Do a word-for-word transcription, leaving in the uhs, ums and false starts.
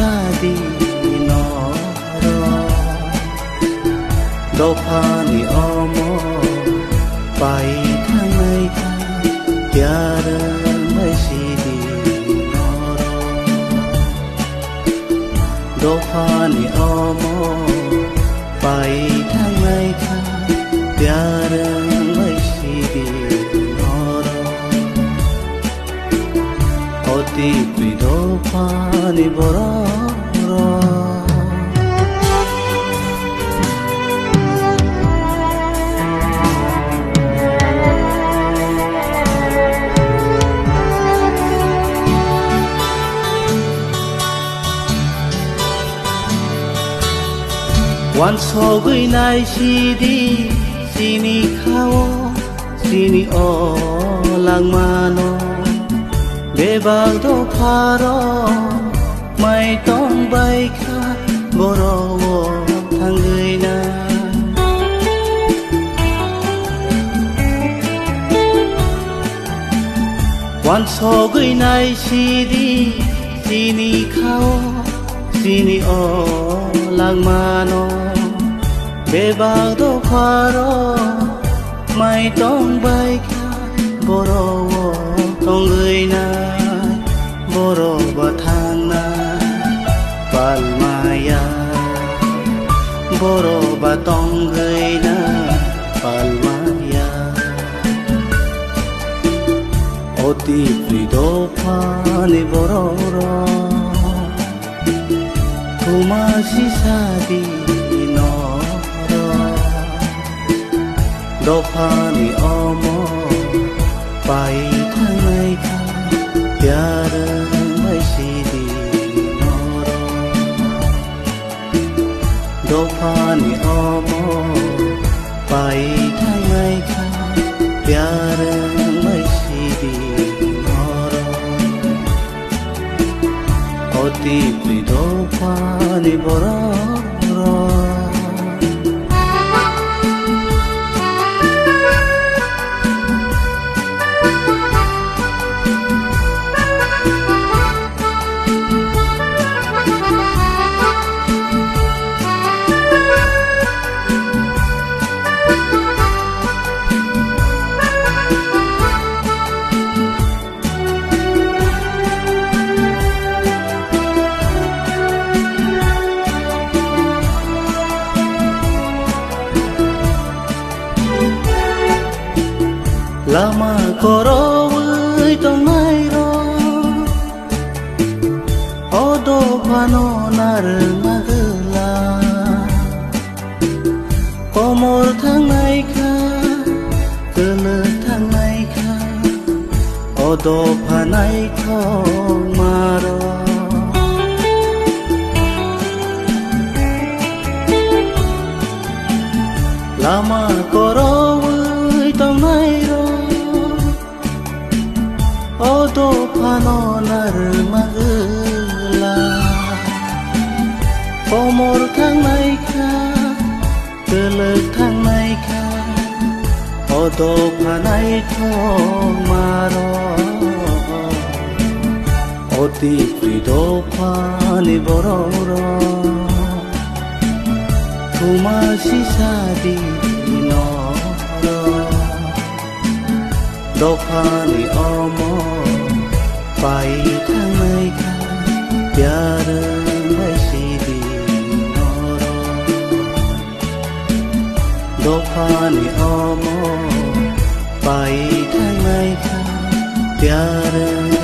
Adi norok dophani omo pai thangnai kha, tiyarwng bai sidi norok. Dophani omo pai thangnai kha, tiyarwng bai sidi norok. O tipri dophani borok rok. Wansogwi naisidi chini khao, chini o langmano. Bebak dopharo mai tong bai kha, boro o thangwi na. Wansogwi naisidi chini khao, chini o langmano. Bebak dopharo mai tong bai kha, boro o tongwi nai, boro ba thangnai pal maya, boro ba tongwi nai pal maya. O tipri dophani borok rok, thuma sisadi norok. Dophani omo pai thangnai kha, tiyarwng bai sidi norok. Dophani omo pai thangnai kha, tiyarwng bai sidi norok. O tipri dophani borok rok. Lama korowi tongnairok, o dophano narwkma gwla. Komor thangnai kha, kwlwk thangnai kha, o dopha naithok maro. Lama korowi tongnairok, o dophano narwkma gwla. Komor thangnai kha, kwlwk thangnai kha, o dopha naithok maro. O tipri dophani borok rok, thuma sisadi norok. Dophani omo pai thangnai kha, tiyarwng bai sidi norok. Dophani omo pai thangnai kha, tiyarwng